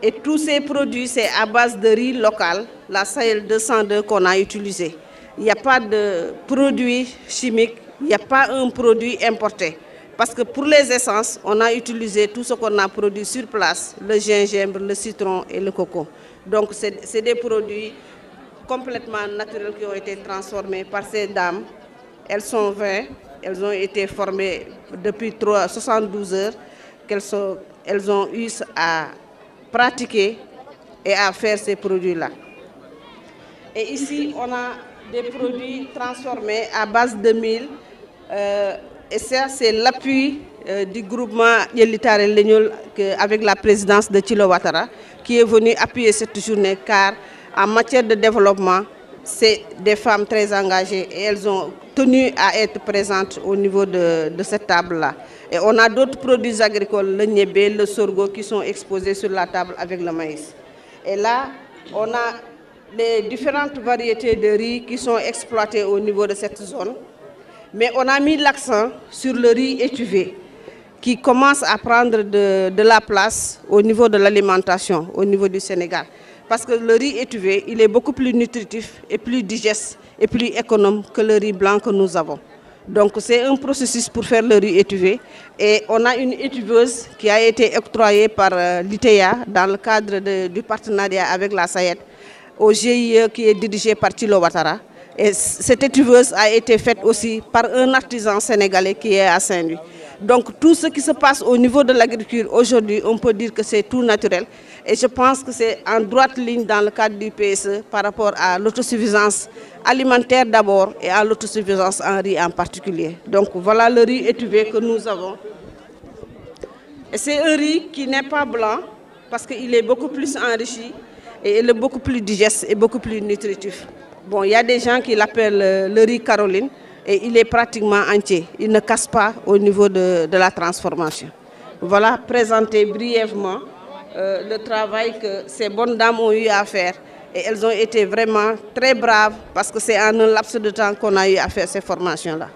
Et tous ces produits, c'est à base de riz local, la Sahel deux cent deux qu'on a utilisé. Il n'y a pas de produits chimiques, il n'y a pas un produit importé. Parce que pour les essences, on a utilisé tout ce qu'on a produit sur place, le gingembre, le citron et le coco. Donc, c'est, c'est des produits complètement naturels qui ont été transformés par ces dames. Elles sont vingt, elles ont été formées depuis trois, soixante-douze heures qu'elles sont, elles ont eu à pratiquer et à faire ces produits-là. Et ici, on a des produits transformés à base de mil. Euh, et ça, c'est l'appui, euh, du groupement Ƴellitaare Leñol que, avec la présidence de Thilo Ouattara, qui est venu appuyer cette journée, car en matière de développement, c'est des femmes très engagées et elles ont tenu à être présentes au niveau de, de cette table-là. Et on a d'autres produits agricoles, le niébé, le sorgho, qui sont exposés sur la table avec le maïs. Et là, on a les différentes variétés de riz qui sont exploitées au niveau de cette zone. Mais on a mis l'accent sur le riz étuvé qui commence à prendre de, de la place au niveau de l'alimentation au niveau du Sénégal. Parce que le riz étuvé, il est beaucoup plus nutritif et plus digeste et plus économe que le riz blanc que nous avons. Donc c'est un processus pour faire le riz étuvé et on a une étuveuse qui a été octroyée par euh, l'ITEA dans le cadre de- du partenariat avec la SAED. Au G I E qui est dirigé par Thilo Ouattara. Et cette étuveuse a été faite aussi par un artisan sénégalais qui est à Saint-Louis. Donc tout ce qui se passe au niveau de l'agriculture aujourd'hui, on peut dire que c'est tout naturel. Et je pense que c'est en droite ligne dans le cadre du P S E par rapport à l'autosuffisance alimentaire d'abord et à l'autosuffisance en riz en particulier. Donc voilà le riz étuvé que nous avons. Et c'est un riz qui n'est pas blanc parce qu'il est beaucoup plus enrichi et il est beaucoup plus digeste et beaucoup plus nutritif. Bon, il y a des gens qui l'appellent euh, le riz Caroline et il est pratiquement entier. Il ne casse pas au niveau de, de la transformation. Voilà, présenter brièvement euh, le travail que ces bonnes dames ont eu à faire. Et elles ont été vraiment très braves parce que c'est en un laps de temps qu'on a eu à faire ces formations-là.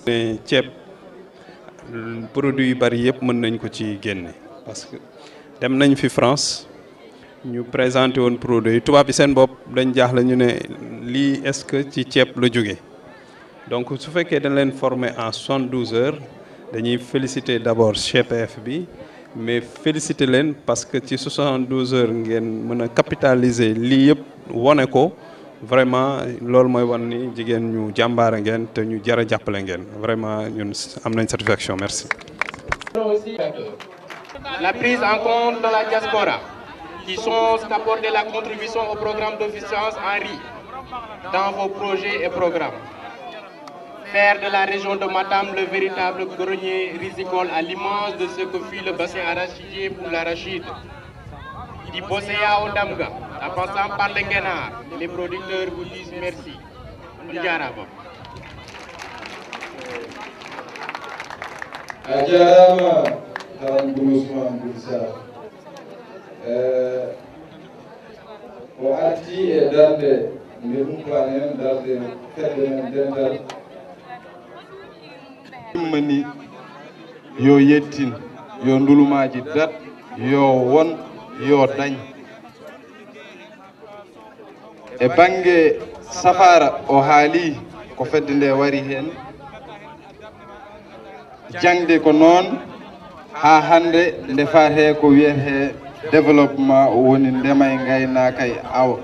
Ne ceeb, produit yu bari yëpp mën nañ ko ci génne, parce que dem nañ fi France, ñu présenté woon produit yi, tubaab yi seen bopp dañ jaaxle, ñu ne lii est-ce que ci ceeb la jóge? Donc su fekkee dañ leen formé en soixante-douze heures, dañuy féliciter d'abord G P F bi, mais féliciter leen parce que ci soixante-douze heures ngeen mën a capitaliser lii yëpp, wone ko. Vraiment loolu mooy wan ni jigéen ñu jàmbaare ngeen te ñu jar a jàppale ngeen. Vraiment ñun am nañ satisfaction. Merci. La prise en compte de la diaspora, qui sont apporter la contribution au programme d'officiance en riz dans vos projets et programmes. Faire de la région de Matam le véritable grenier rizicole à l'image de ce que fut le bassin arachidier pour l'arachide. Di Bosea au Damga, en passant par le Guénard, les producteurs vous disent merci. On dirait A jaaraama, Haram Bun Usman Bun Sah. Eh, o arti e darde nde humpani en, darde fedde men dental. Immani yo yettin, yo ndulumaaji dat, yo won, yo dañ. E bannge safaara, o haali ko fedde nde wari heen. Jaŋde ko noon haa hannde nde faati e ko wiyetee développement, woni ndema e ngaynaaka e awo.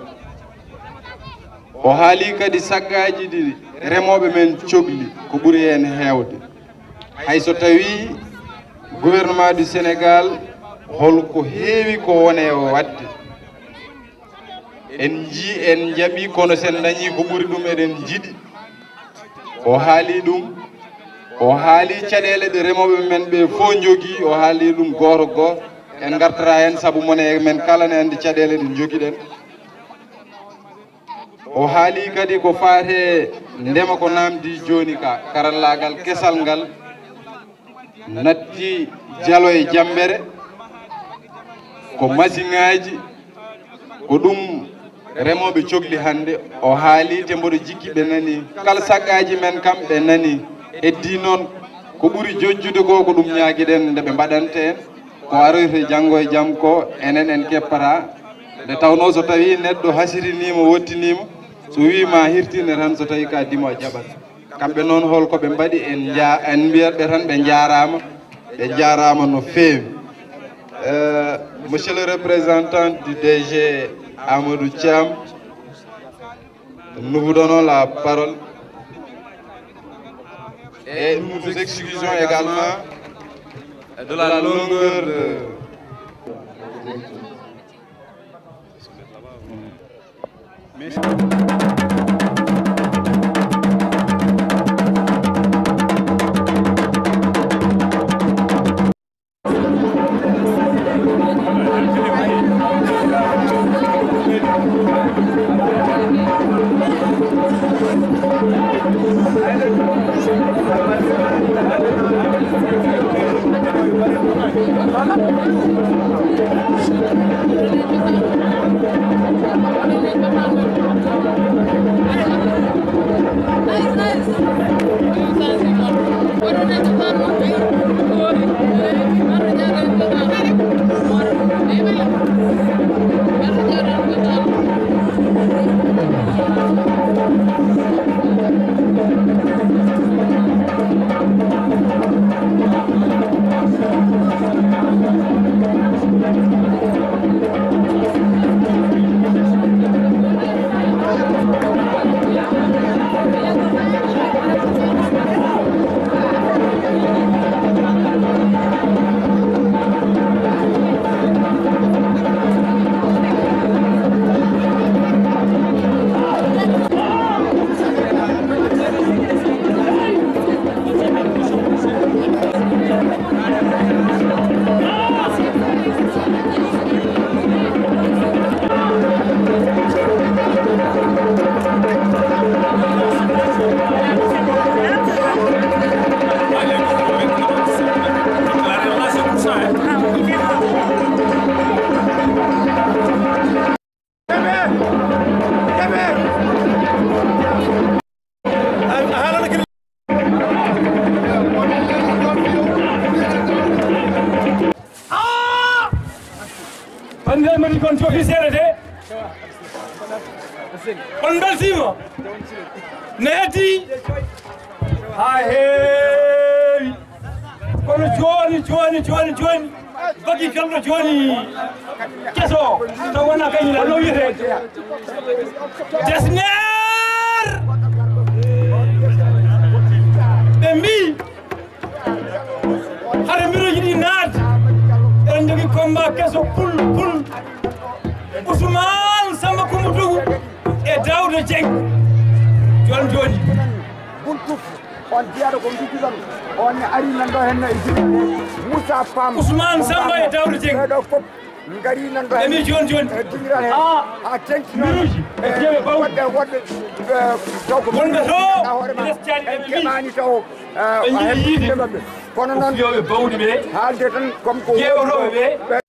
O haali kadi saggaaji ɗi remooɓe men cogli ko ɓuri heen heewde. Hay so tawii gouvernement du Sénégal hol ko heewi ko woni e waɗde, en njii, en njaɓii, kono so en dañii ko ɓuri ɗum eɗen njiɗi. O haali ɗum, o haali caɗeele ɗe remooɓe men ɓe fof njogii, o haali ɗum gooto gooto. En ngartata heen sabu mone men kala ne anndi caɗeele ɗe njogiɗen. O haali kadi ko faati e ndema ko naamndii jooni ka, karallaagal kesal ngal natti jalo e jammbere, ko masiŋaaji, ko ɗum remooɓe cogli hannde. O haali te mboɗo jikki ɓe nanii kala saggaaji men kam ɓe nanii. Heddii noon ko ɓuri jojjude ko ko ɗum ñaagiɗen nde ɓe mbaɗanta en. Ko aroyta janngo e jam ko enen en keppata. Nde tawnoo so tawii neɗɗo hasiriniima, wottiniima, so wii ma hirtine tan, so tawii ka dimo a jaɓat. Kamɓe noon hol ko ɓe mbaɗi? En nja en mbiyat ɓe tan ɓe njaaraama, ɓe njaaraama no feewi. Euh, Monsieur le représentant du D G Amadou Thiam, nous vous donnons la parole et nous nous excusons également de la longueur de Kon cofi seeɗa de. On mbeltiima. Ne heddi haa heewi. Kono jooni, jooni, jooni, jooni, bagi kalɗo jooni keso, taw wona kañum allo wiyete Desner. Ɓe mbi hade mbiruji ɗi naat, eɗen jogi combat keso pul, pul. Ousmane Samba Koumba Dougou e Daouda Dieng. Jooni, jooni. Bun Tuf, on jeyaɗo ko mbiji ɗon, on ne ari nan ɗo henno e jibinde. Moussa Pam, Ousmane Samba e Daouda Dieng. Ɓeɗo fof ngari nan ɗo henno. Emi jooni, jooni. E dingiral hen. Ah, ha teŋti noon. Miruji, e jeewe bawɗi. Woɗɓe, woɗɓe, eh, taw ko wonɓe to, hoore ma. En keɓani taw, eh, ɓe njiɗi yiide maɓɓe. Kono noon, fiyoɓe bawɗi ɓe, haalde tan, comme ko jeewotooɓe ɓe.